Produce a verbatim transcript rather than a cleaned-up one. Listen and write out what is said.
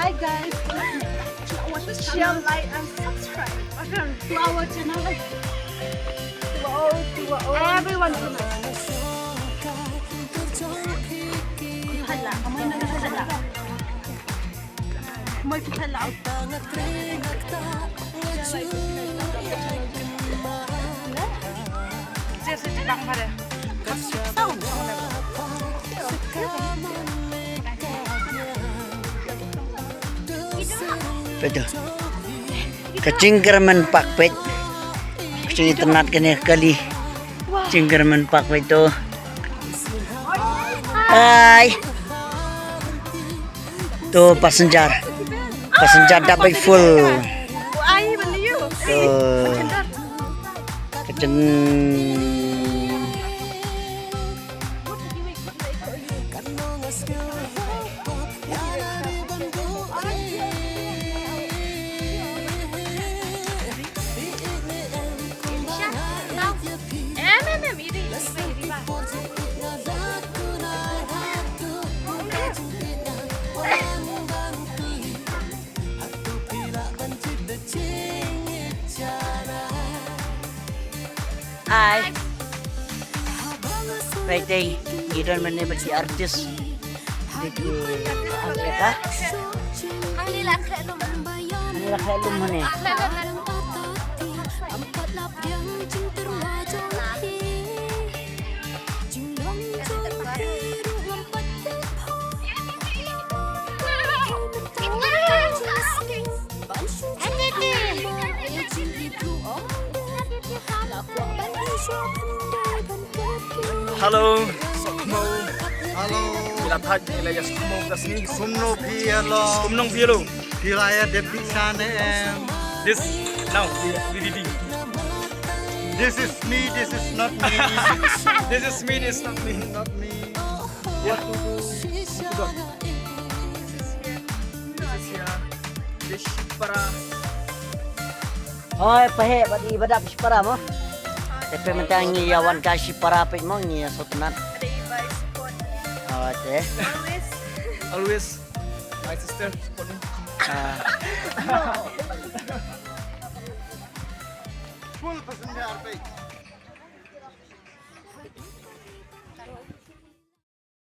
Hi guys. Share, like and subscribe to our channel. To our, to our everyone. Peit to. Ka jingkyrmen pak peit. Ka jingitynnad kane ka kali. Jingkyrmen pak peit to. Hai. To passenger. Passenger da bai full. To. Ka jing Hi. Peit te, ngi don mynne bad ki artist. Dei ki, ah, ïa ka. Hangne la khleh lum. Hangne la khleh lum hangne. Hello. Hello. Ila thaj ila ya skumno ka sngi. Kumno phi ïa long? Kumno phi ïa long? Phi la ïa dep pisa ne em? This now we, we ready. This is me, this is not me. This is me, this is not me. Not me. Yeah. What to do? What to do? This is here. This is here. This is Shipara. Hoi, paheh bad i ba dap Shipara mo. Te peit mynta ngi ïa wan ka Shipara peit mo ngi ïa sngewtynnat. Hoi te. Always. Always. My sister, support me. Ah. Full passenger peit.